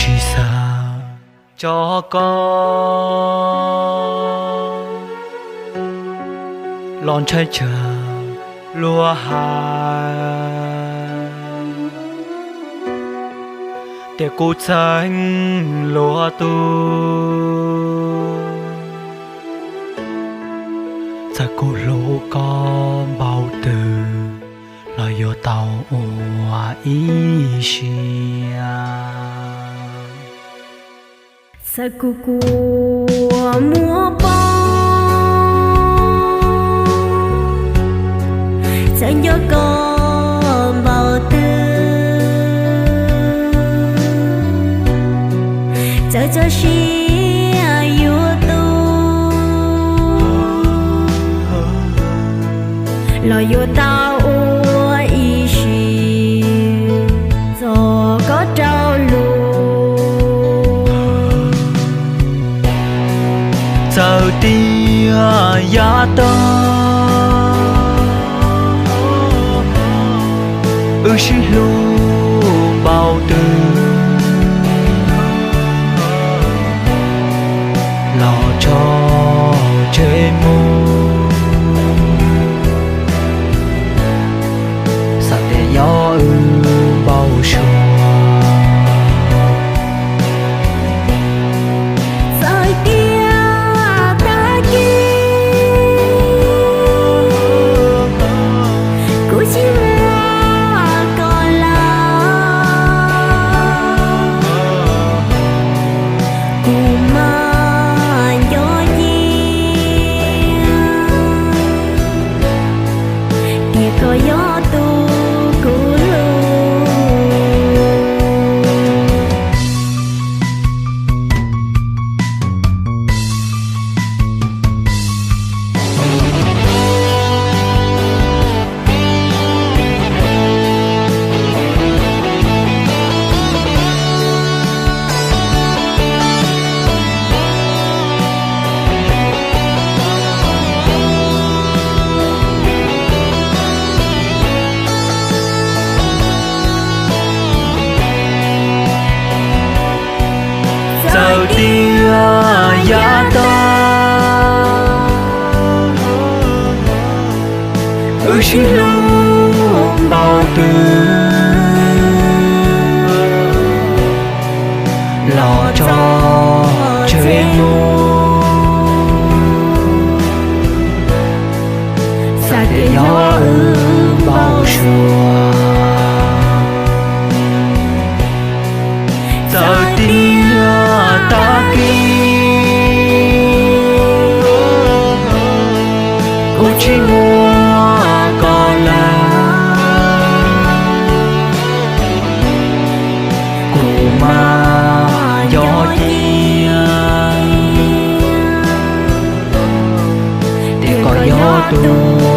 Tsis xav tso koj los ntshai tsam luag hais tias kuv txeeb luag tus. Txawm kuv hlub koj npaum twg los yuav tau ua ib siab. Txawm kuv kua muag poob, txawm nco koj npaum twg, txawm txaus siab yuav tu los yuav tau ua ib siab txog koj rau lus. Txawm tias yav tag wb sib hlub npaum twg los tso tseg mus, xav tias yog wb npau suav. Txawm tias tag kis kuv tsis muaj koj lawm, kuv mas nco cia tias koj yog tus kuv hlub. Txawm tias yav tag wb sib hlub npaum twg los tso tseg mus, xav tias yog wb npau suav. Txawm tias tag kis kuv tsis muaj koj lawm, kuv mas nco cia tias koj yog tus